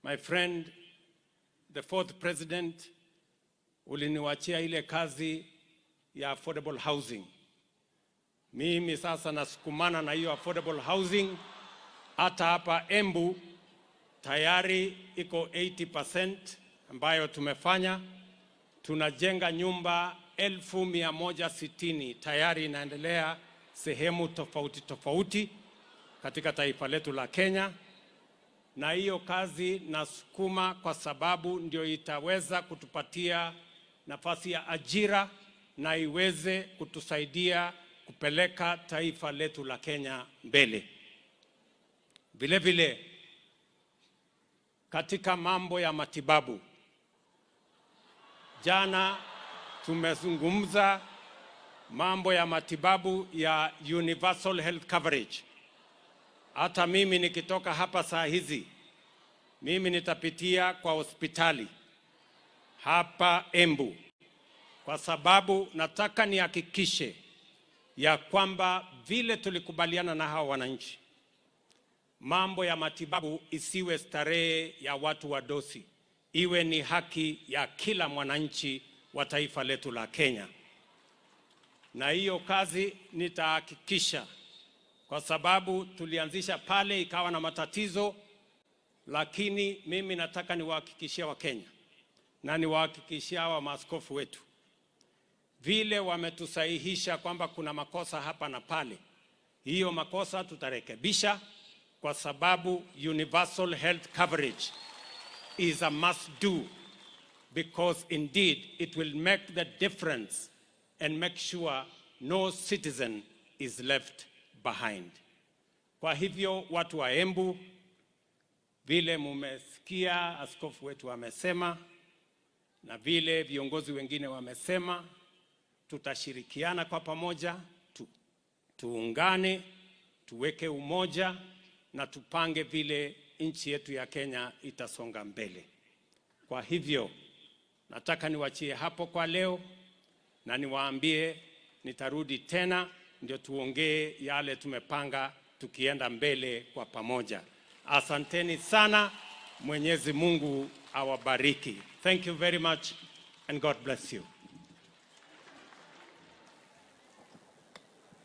My friend, the fourth president, uliniwachia ile kazi ya affordable housing. Mimi sasa nasukumana na hiyo affordable housing. Hata hapa Embu tayari iko 80% ambayo tumefanya. Tunajenga nyumba 160,000 tayari inaendelea sehemu tofauti tofauti katika taifa letu la Kenya, na hiyo kazi nasukuma kwa sababu ndio itaweza kutupatia nafasi ya ajira na iweze kutusaidia kupeleka taifa letu la Kenya mbele. Vile vile katika mambo ya matibabu, jana tumezungumza mambo ya matibabu ya universal health coverage. Hata mimi nikitoka hapa saa hizi, mimi nitapitia kwa hospitali hapa Embu, kwa sababu nataka nihakikishe ya kwamba vile tulikubaliana na hawa wananchi, mambo ya matibabu isiwe starehe ya watu wadosi, iwe ni haki ya kila mwananchi wa taifa letu la Kenya. Na hiyo kazi nitahakikisha, kwa sababu tulianzisha pale ikawa na matatizo, lakini mimi nataka niwahakikishie Wakenya na niwahakikishie hawa maaskofu wetu vile wametusahihisha kwamba kuna makosa hapa na pale, hiyo makosa tutarekebisha, kwa sababu universal health coverage is a must do because indeed it will make the difference and make sure no citizen is left behind. Kwa hivyo watu wa Embu, vile mumesikia askofu wetu amesema na vile viongozi wengine wamesema, tutashirikiana kwa pamoja tuungane, tuweke umoja na tupange vile nchi yetu ya Kenya itasonga mbele. Kwa hivyo nataka niwachie hapo kwa leo na niwaambie nitarudi tena ndio tuongee yale tumepanga tukienda mbele kwa pamoja. Asanteni sana. Mwenyezi Mungu awabariki. Thank you very much and God bless you.